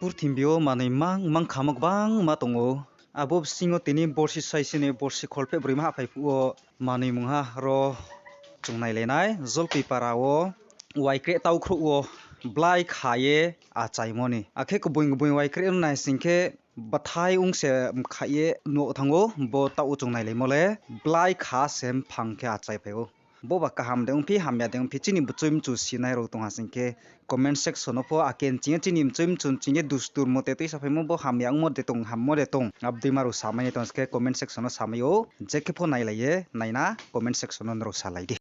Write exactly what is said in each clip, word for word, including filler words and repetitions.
Purthimbi yo manoi mang mang khamo gbangma tong ou. Abo bsing yo tini borsi saisi ni borsi kholpheh broima hahphai phuh wo manoi mungha ro chung nailai nai. Jolpui para wo waikreh taukhrouh wo blái kha ye achaimo ni. Akhe kboing kboing waikreh no nai sing khe bathai ong se mkhaih ye nuh thanng ou, bo taoh wo chung nailaimo le blái kha se mphang khe achaiphai ou. Boba kaham de ongphi, hamya de ongphi, chini bchoi mchu sinai rao tong ha sing khe comment section no pho, ake nching ye chini bchoi mchu nching ye dustur mote tuisaphaimo bo hamya ongmo de tong, hammo de tong, abo dei ma rao samai ye tong se khe comment section no samai ou. Je khe pho nailai ye naina comment section no nrao salai di.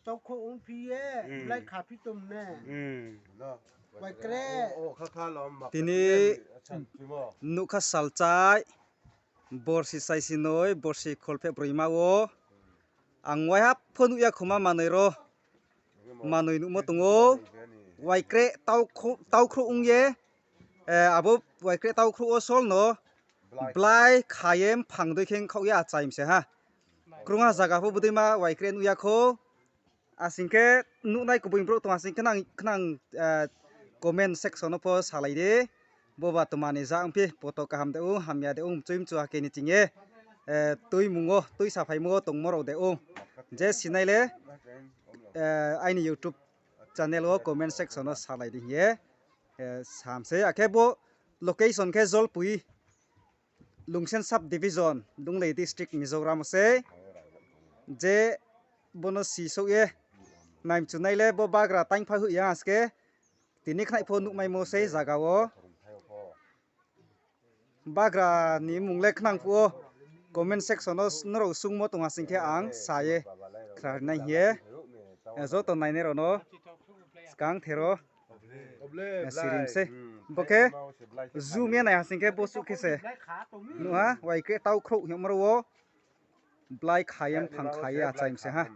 Taukhrouh ongphi ye, blái khaphi tong ne. Waikreh. Tini nuhkha salchai, borsi saisi noi, borsi kholpheh broima wo. Ang waiha pho nuh ya khoma manoi ro. Manoi nuhmo tong ou. Waikreh taukhrouh, taukhrouh ong ye. Abo waikreh taukhrouh wo sol no blái kha ye mphang dei khe ongkhaoh ye achai mi se ha. Krungha zaga pho bodei ma waikreh nuh ya khou. Asing khe nuhnai kboing brouh tong ha sing khe khnang, khnang comment section no pho salai di. Boba tma ni ja ongphi, poto kaham de ong, hamya de ong, bchoi mchu ake ni ching ye tuimung wo, tuisaphaimo wo tongmo rao de ong. Je sinai le aini YouTube channel wo comment section no salai di hing ye sam sei. Akhe bo location khe Jolpui, Lungsen Sub Division, Lunglei District, Mizoram wo sei. Je bono sisouh ye naimchunai le bo bagra taingpha hoih ya as khe tini khnai pho nuhmaimo sei zaga wo. Bagra ni mmung le khnang phuh wo comment section no nrao sungmo tong ha sing khe ang sa ye khna ri nai hing ye joto nainai rao no skang thero sirim sei. Bo khe zoom ye nai ha sing khe bo suh khe se nuh ha, waikreh taukhrouh hingmo ro wo blái kha ye mphang kha ye achai mi se ha.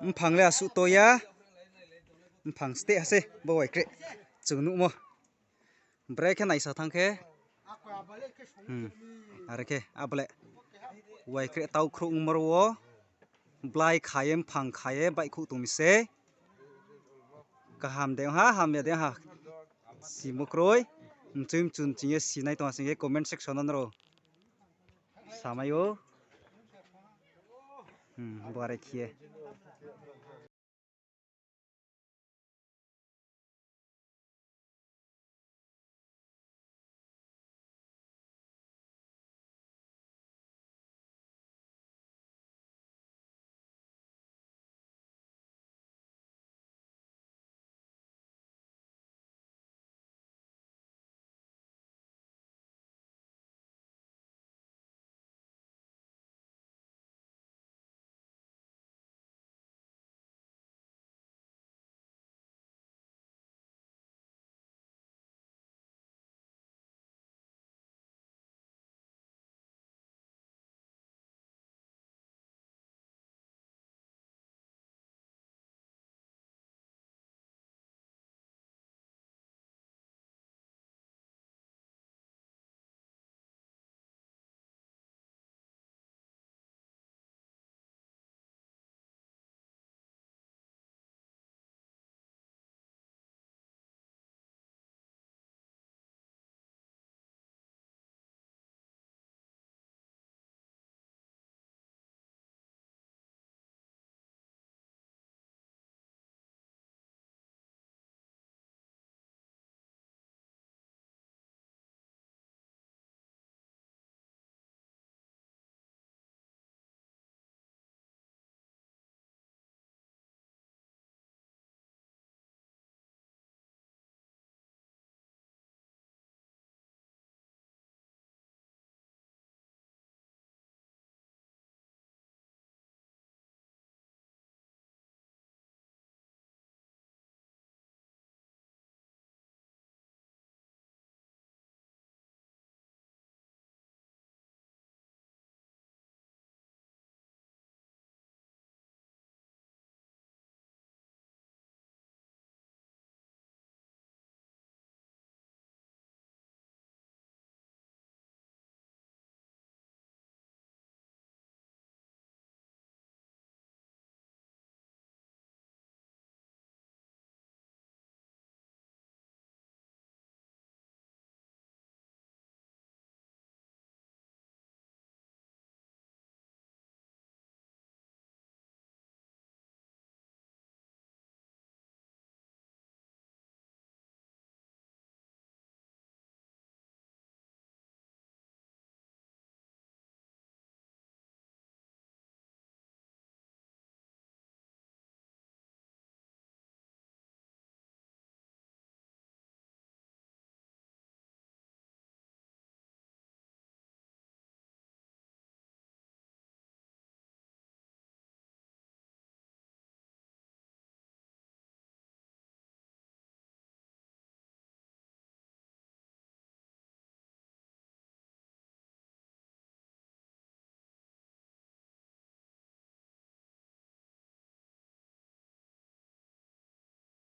Mphang le asuh to ya. Mphang steh ha sei bo waikreh chung nuhmo. Brekhe naisa thanng khe, are khe abo le waikreh taukhrouh ongmo ro wo blái kha ye mphang kha ye baihkhouh tong mi sei. Kaham de ong ha, hamya de ong ha, simo kroi. Mchoi mchu nching ye sinai tong ha sing khe comment section no nrao samai ou. Bo are khe ye